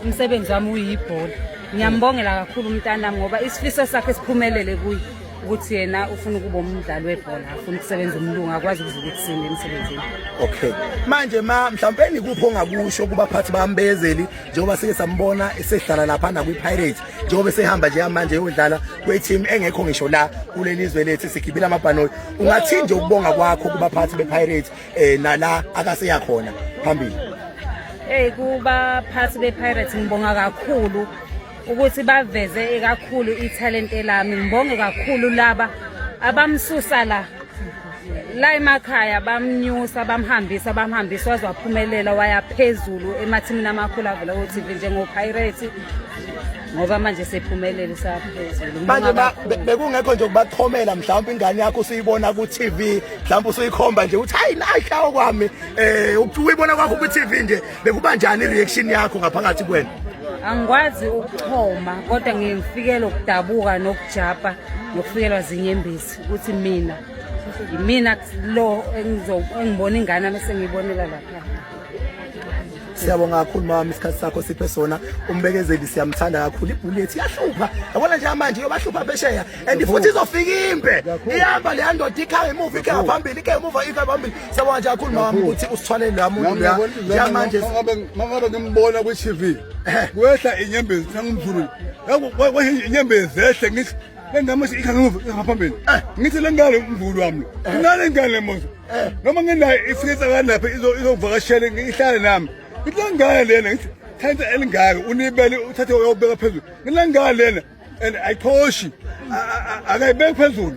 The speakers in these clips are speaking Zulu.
Umsebenzi wami uyibhola. Ngiyambongela kakhulu umntanami ngoba isifiso sakhe siphumelele kuye ukuthi yena ufuna ukuba umdlali webhola, afuna ukusebenza umlungu, akwazi ukuvuka ekuseni emsebenzini. Okay. Manje ma mhlawumbe nikuphi ongakusho kubaphathi bambezeli njengoba sike sambona esehlala lapha na kwi-Pirates njengoba esehamba nje manje eyodlala kwe-team engekho ngisho la kuleli zwe lethu sigibela amabhanoyi. Ungathini nje ukubonga kwakho kubaphathi be-Pirates nala akaseya khona phambili? Hey, kubaphathi be-Pirates ngibonga kakhulu ukuthi baveze kakhulu ithalente lami. Ngibonge kakhulu laba abamsusa la la emakhaya, bamnyusa, bamhambisa, bamhambisa waze waphumelela waya phezulu emathimini amakhulu avela ko-TV njengo-Pirates, ngoba manje sephumelele saphezulu. Manje bekungekho nje ukubachomela mhlawumbe ingane yakho usuyibona ku-TV, mhlawumbe usuyikhomba nje uthi hayi nahlawo kwami, uyibona kwakho ku-TV nje, bekuba njani i-reaction yakho ngaphakathi kwena? Angikwazi ukuchoma, kodwa ngiye ngifikelwe ukudabuka nokujabha nokufikelwa zinyembezi ukuthi mina yimina lo engibona ingane yami esengiyibonela lapha. Siyabonga kakhulu mama, isikhathi sakho siphe sona. Umbekezeli siyamthanda kakhulu. Ibullet iyahlupha, yabona nje manje iyobahlupha phesheya and futhi izofika impe ihamba leya ndoda ikha emuva, ikha ngaphambili, ikha emuva, ikha phambili. Siyabonga nje kakhulu mama ukuthi usithwalele la muntu la njengamanje. Mangabe ngimbona kwi-TV kwehla inyembezi, sangumzulu kwehla inyembezi zehle, ngithi le ngane manje ikha ngemuva, ikha ngaphambili, ngithi le ngane umzukulu wami lo, ingane ingane mos noma nginayo ifike tsakani lapha izongivakashela ihlale nami, ngithi le ngane lena, ngithi thatha elingaka unibele uthathe uyobeka phezulu, ngithi le ngane lena and ayixhoshi akayibeki phezulu,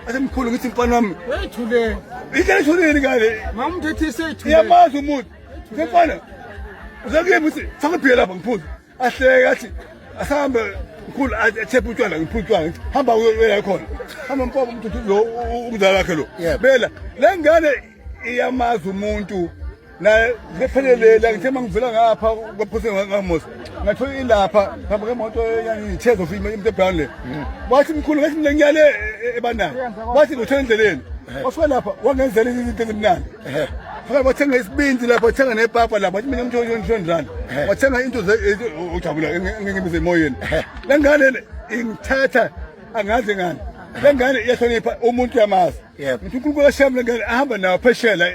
athi mkhulu, ngithi mfana wami wethule ihlale ethuleni ngale. Mama umthethise ethule. Iyamazi umuntu, mfana uzakuyemi ukuthi faka ibhiya lapha ngiphuze, ahleke athi asahambe mkhulu, athephe utshwala, ngiphuze utshwala, ngithi hamba uyela khona, hamba mfowabo umthuthu lo umzala wakhe lo bela le ngane iyamazi umuntu naye ngephelele. Ngithe uma ngivela ngapha kwaphose ngamosi ngathola ilapha phambi kwemoto yangi-chairs of imoto ebrown le, wathi mkhulu, ngathi mina ngiyale ebanayo, wathi ngothola endleleni, wafika lapha wangenzela izinto ezimnandi. Fika wathenga isibindi lapha, wathenga nepapa lapha, wathi mina ngitho njani, wathenga into ujabula ngingibize emoyeni. Le ngane le ingithatha angazi ngani, le ngane iyahlonipha umuntu, uyamazi. Ngithi uNkulunkulu ashame le ngane ahamba nayo phesheya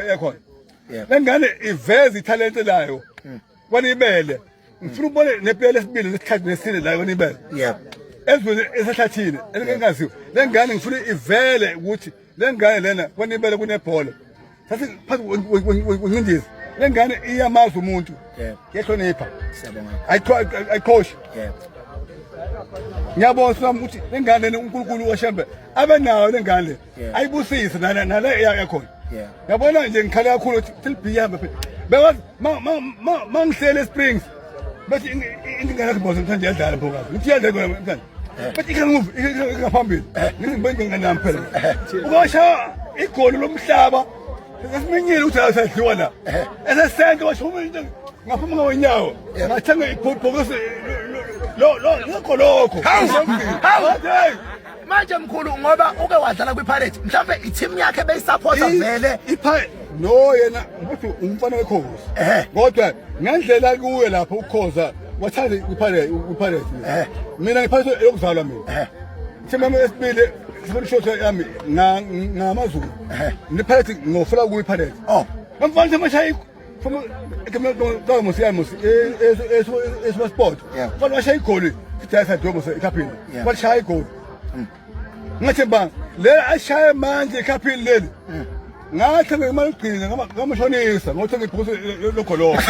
yakhona. Le ngane iveza ithalente layo kwanibele, ngifuna ukubona nepela lesibili, lesithathu, nesine la kwanibele ezweni esehlathini elingaziwa. Le ngane ngifuna ivele ukuthi le ngane lena kwanibele kunebhola sathi phansi kwencindezi. Le ngane iyamazi umuntu, iyahlonipha, Siyabonga. Ayiqhoshi. Ngiyabonga sami ukuthi le ngane lena uNkulunkulu washembe abe nayo le ngane le, ayibusise nale nale yakhona. Yabona nje ngikhala kakhulu ukuthi silibhiya phela bekwazi ma ngihlele eSprings bethi ingane yakho boss mthandi iyadlala mfokazi, ngithi iyadlala khona mthandi, bethi ikha ngemuva, ikha ngaphambili, ngithi ngibona ingane yami phela ukwasha igoli lomhlaba sesiminyile ukuthi asadliwa la esesente washo umuntu ngaphuma ngawenyawo ngathenga ibhokisi lo lo lokho lokho. Hawu! Manje mkhulu, ngoba uke wadlala kwi-Pirates, mhlawumbe i-team yakhe beyisupporta vele? Ipha no yena ukuthi umfana wekhozi kodwa ngendlela kuye lapho ukhoza wathanda iPirates, iPirates. Mina ngiPirates yokuzalwa mina. Team yami esibili sibona shot yami ngamaZulu. NePirates ngofela kuyi Pirates. Oh. Mfana mashaya from musi musi eSuper Sport. Mfana washaya igoli sidayisa domo ekhaphini. Washaya igoli. Ngathi ba le ashaye manje ekhaphini leli. Ngathi ngemali yokugcina ngamashonisa ngothenga ibhuku lokho lokho.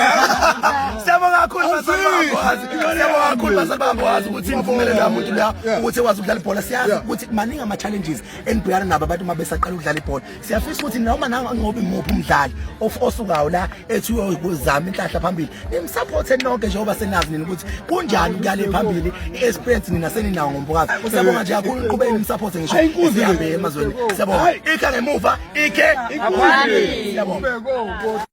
Siyabonga kakhulu bazali bambowazi. Siyabonga kakhulu bazali bambowazi ukuthi imvumelelo yamuntu la ukuthi ekwazi ukudlala ibhola. Siyazi ukuthi maningi ama challenges enibhekana nabo abantu uma besaqala ukudlala ibhola. Siyafisa ukuthi noma nangoba imuphi umdlali osukayo la ethi uyozama inhlahla phambili, nimsupporte nonke njengoba senazi nina ukuthi kunjani ukuya le phambili, i-experience nina seninawo ngombokazi. Siyabonga nje kakhulu, niqhubeke nimsupporte ngisho Hayi, inkunzi le. sihambe emazweni. Siyabonga. Hayi. Ikha ngemuva, ikhe. Siyabonga.